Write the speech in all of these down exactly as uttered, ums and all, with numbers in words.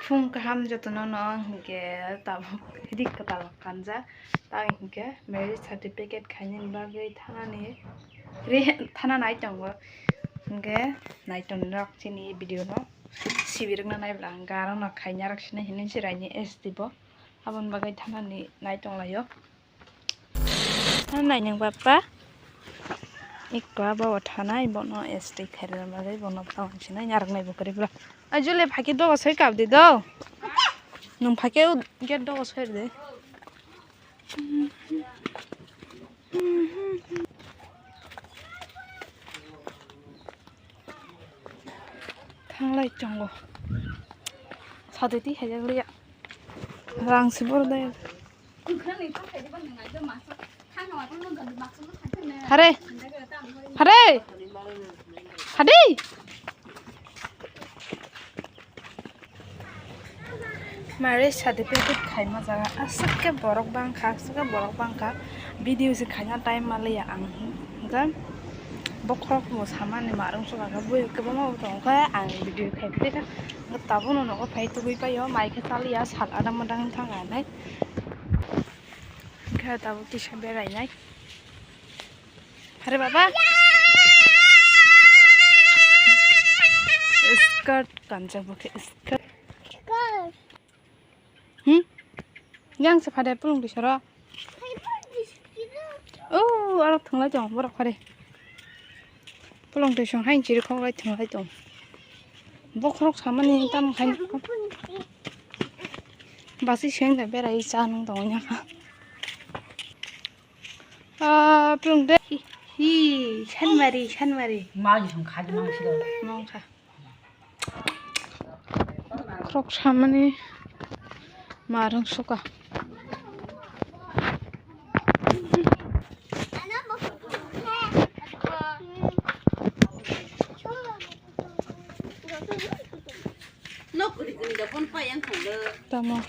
Phung kaham jotono no hinkhe tabuk rik kwtal kanja. Ta hinkhe marriage certificate khainani bagwi thanani re thana nai tongo. Hinkhe nai tongni rok chini video no sibirwkna nai bwla hinkhe aro no khaina rok sini hinwi se raini S D bo aboni bagwi thanani nai tonglaio. Nai nang bapa. Ikko abo thanai bono S T khairok bagwi bono phone sinai narwknai bo kwrwi bwla. Ai Juli phakhe dogo soi kabdi do. Nwng phakhe gate dogo soi rwdi. Thanglai tongo. Sadeti hajak liya. Rang se boro dai. Hare. Hare. Hadi. Marriage certificate khaima jaga aswk khe borok bangkha, aswk khe borok bangkha. Video se khaina time maliya ang hwnkhe bokhorok bo samani marwng swkakhe bui kwbangma bo tongkhe ang video khai phaikha. Tabukno nogo phai tugui paio mai khe chaliya sal adang madang thang anai. Khe tabuk kisa berainai. Hare baba. Skirt kanjak bo khe skirt. Hmm? Yang se phade pulung tisoro. Oh, aro thwnglai tong borok phare. Pulung tisong hai chiri khok lai thwnglai tong. Bokhorok samani tam khai. Basi seng da berai cha nang tong nya. Ah, pulung de. Hi, sanmari, sanmari. Magi song khaji mang silo. Mong kha. Khorok samani marwng suka. Tamo.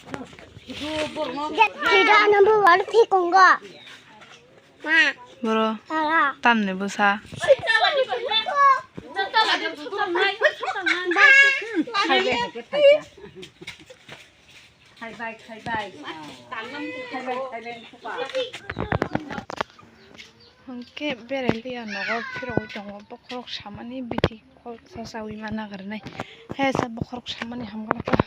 Tidak, tidak, number one, Pikongo. Boro tamni bwsa. Hwnkhe berai liya nogo phirogwi tongo, bokhorok samani biti kok sasawi ma nagarnai. He sa bokhorok samani hamjakha.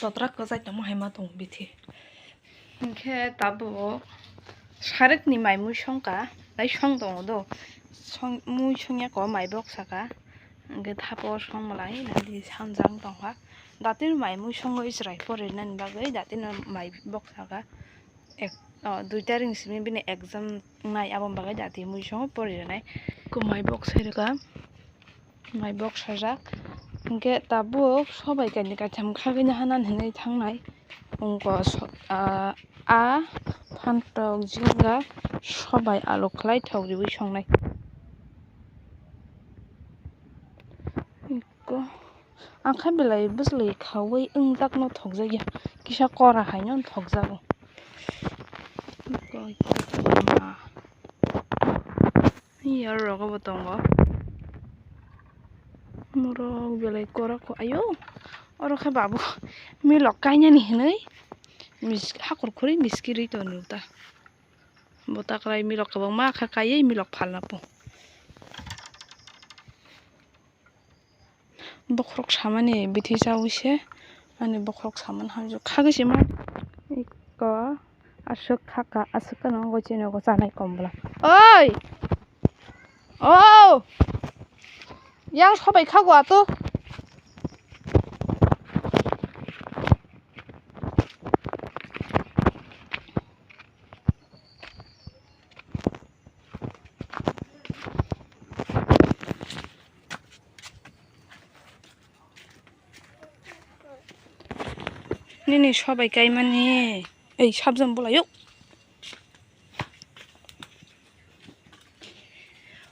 Totrak kwchai tongma hai ma tongo bithi. Hinkhe tabuk sarikni mai mui songkha, tei song tongo do. Song, mui songya ko mai bok saka. Hinkhe thapo song malai nadi sanjang tongkha. Datino mai mui songwi chwrai porinani bagwi datino mai bok saka. Ek, o, dui tarik ni simi bini exam wngnai, aboni bagwi dati mui songo pori rwnai. Ko mai bok sai rwkha, mai bok sajak. Hinkhe tabuk sobai kainwi kaitham khagwino hanan hinwi thangnai. Wngkha so-, a, a phantok, jinga, sobai, alu khlai thok riwi songnai. Ko, ang kha belai bwswlwi khaui wngjakno thokjakya, kisa kora haino thokjago. Ko, ma. Yar rogo bo tongo. Morok belai kora ko, ayo. Oro khe babu milok kainani hinwi mis-, hakur khuri miskirwi tongo ta. Bo ta kwlai milok kwbangma kha kaiwi milok phalna po. Bokhorok samani bithi chawi se, ani bokhorok samani hamjak khagwi se ma. Iko aswk khaka, aswk kheno wngwi chini ogo chanai kom bwla. Oi! O! Yang sobai khago ato. Nini sobai kaimani, ei sabjam bwlaio.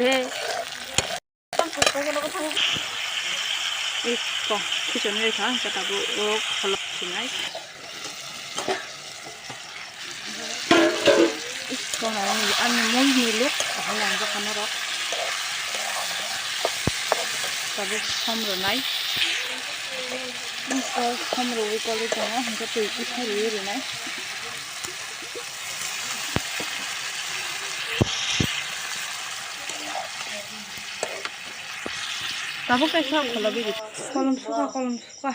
le. Iko khichon ri kha, hwnkhe tabuk o kholop sinai. Iko nai ani mol miluk, ahai ang jaka norok. Tabuk som rwnai. Iko som rwui koloi tongo, hwnkhe twi kisa rwui rwnai. Tabuk kaisa kholo bini. Kolom suka, kolom suka.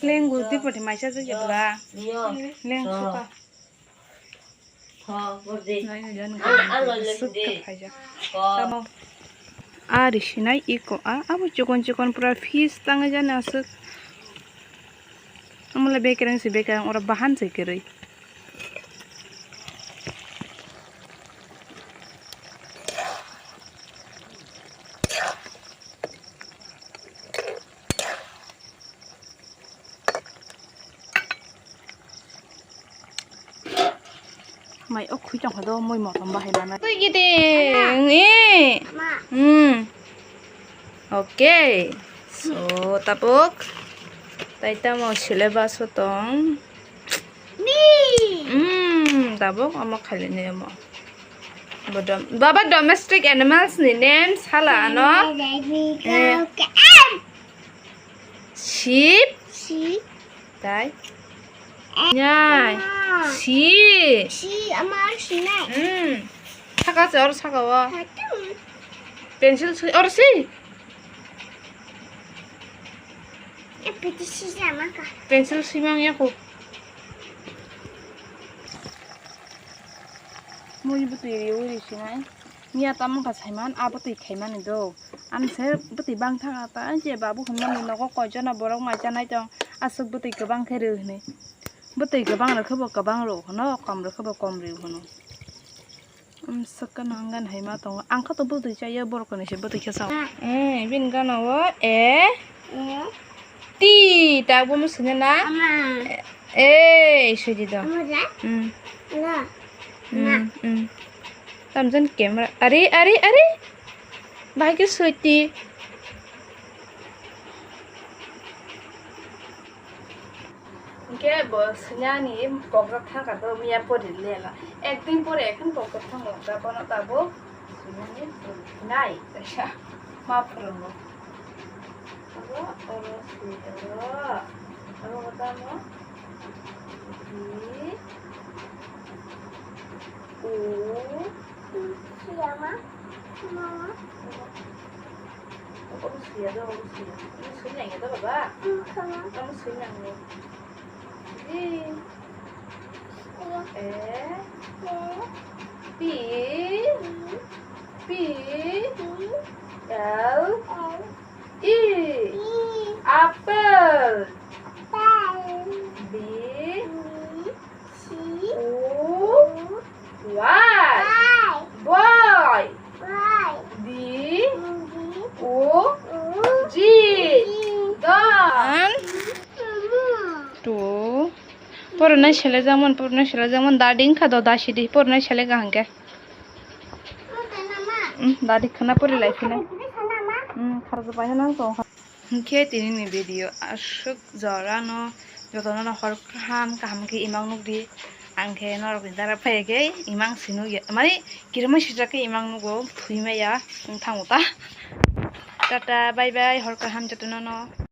Lenggo dipoti maisa jagya bla. Leng suka. Nai nai jan sukha phaijak. Tamo. Ari sinai iko a, abo chikon chikon pura fish tangwi jani aswk. Amole bekereng si bekereng oro bahan se kerwi. Mai o khui tong kha do moi motom bahai nana. Twi giding. Eh. Ma. Hmm. Okay. So, tabuk. Tai tamo syllabus o tong. Ni. Hmm, tabuk omo khailini omo. Bo dom-, baba domestic animals ni name sala ano. Let me go. Eh. Sheep. Sheep. Tai. Nyai. Ama. Si. Si, ama si nai. Hmm. Saka se or saka wa. Saka. Pencil si, or si. E, piti si sama ka. Pencil si mang ya ko. Mui butui riwi ri sinai. Miya tamo wngkha saiman, a bwtwi khaimani do. Ani se bwtwi bangthang ata, je babu hwnmani nogo koijona borok mai chanai tong, aswk bwtwi kwbang khe rw hwnwi. Bwtwi kwbang rw khe bo kwbang rw hwno, kom rw khe bo kom rw hwno. Amswk khe nang gan hai ma tongo. Ang khe to bwtwi chaya, borok ni se bwtwi khe sao. Eh, bini gana o, e. E. Ti, ta bo mo sini na? Ama. Ei, suji do. Ama da? Hmm. Lo. Hmm, hmm. Tamjan camera. Are, are, are. Bahai ke suti. Hingke bo sini ani kokrok thangka to miya pori lela. Ekdin pore ekhan kokrok thangka bono tabo. Nai, kaisa ma phwrwngo. Abo oro swi oro. Abo tamo. Di. U. Siyama. Mama. Abo siya do, abo siya. Amo swi nangya do, baba? Amo swi nangya. Di. A, P, P, L, E, apple. B, O, Y, boy. D, O, G, dog. One, two, Pornai sele jamon, pornai sele jamon, dadi wngkha do, dasidi pornai sele kaham khe. Dadi khana pori lai phina. Kharajak pai hwnang tong. Hinkhe tini ni video aswk jorano jotono no hor kaham kaham khe imang nukdi. Ang khe norok ni dara phai khe imang si nukya. Mani kirima sijak khe imang nugo, thwi maya wng thango ta. Tata, bye bye, hor kaham jotono no.